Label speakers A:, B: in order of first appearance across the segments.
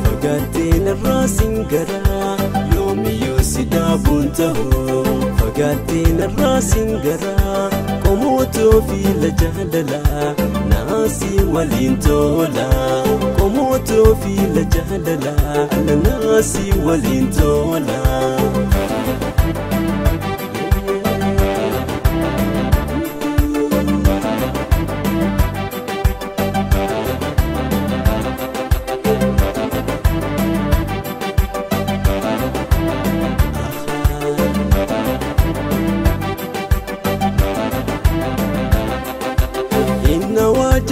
A: Fagaateen irraa singaraa yoomiyyuu si dhaabuun ta'u fagaateen irraa singaraa qomootoo fiila jaalalaa naasii waliin tola qomootoo fiila jaalalaa naasii waliin tola.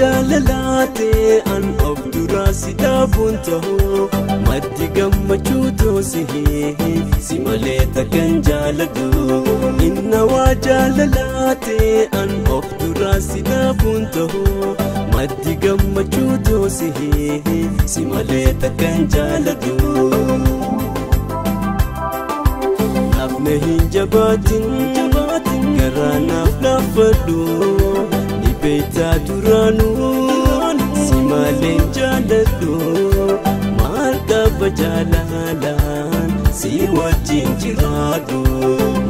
A: Jaalalaatee an of duraa si dhaabuun ta'u maddi gammachuu toosihee si malee takkan jaaladhu. Inna waa jaalalaatee an of duraa si dhaabuun ta'u maddi gammachuu toosihee si malee takkan jaaladhu. Naafna hin jabaatin garaa naaf laaffadhu. Beektaa duraanuu si maleen jaaladhu maal qaba jaalalaan si wajjin jiraadhu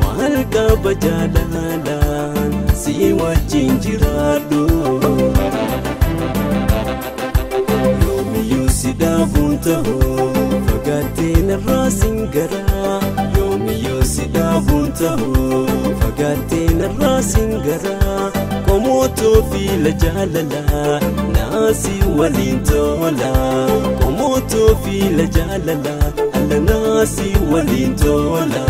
A: maal qaba jaalalaan si wajjin jiraadhu. Yoomiyyuu si dhaabuun ta'u fagaateen irraa singaraa yoomiyyuu si dhaabuun ta'u fagaateen irraa singaraa. Qomootoo fiila jaalalaa naasii waliin tola qomootoo fiila jaalalaa naasii waliin tola.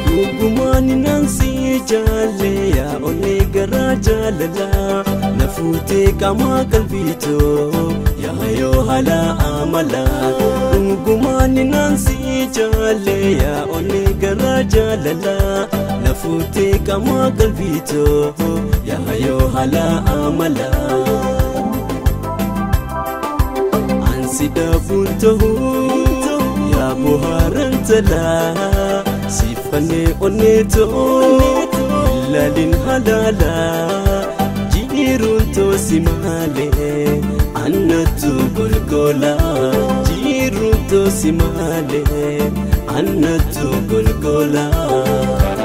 A: Dhugumaan naansi jaalle yaa onnee garaa jaalalaa na fuutee qaamaa qalbiitoo yaa yoo haala amalaa. Dhugumaan naansi jaalle yaa onnee garaa jaalalaa na fuutee qaamaa qalbiitoo yaa yoo haala amalaa. Ansi dhaabuun ta'uu yaa bohaaraan talaa. Siifannee onnee too ilaalin halaalaa jiruun toosi malee annatu golgolaa jiruun toosi malee annatu golgolaa.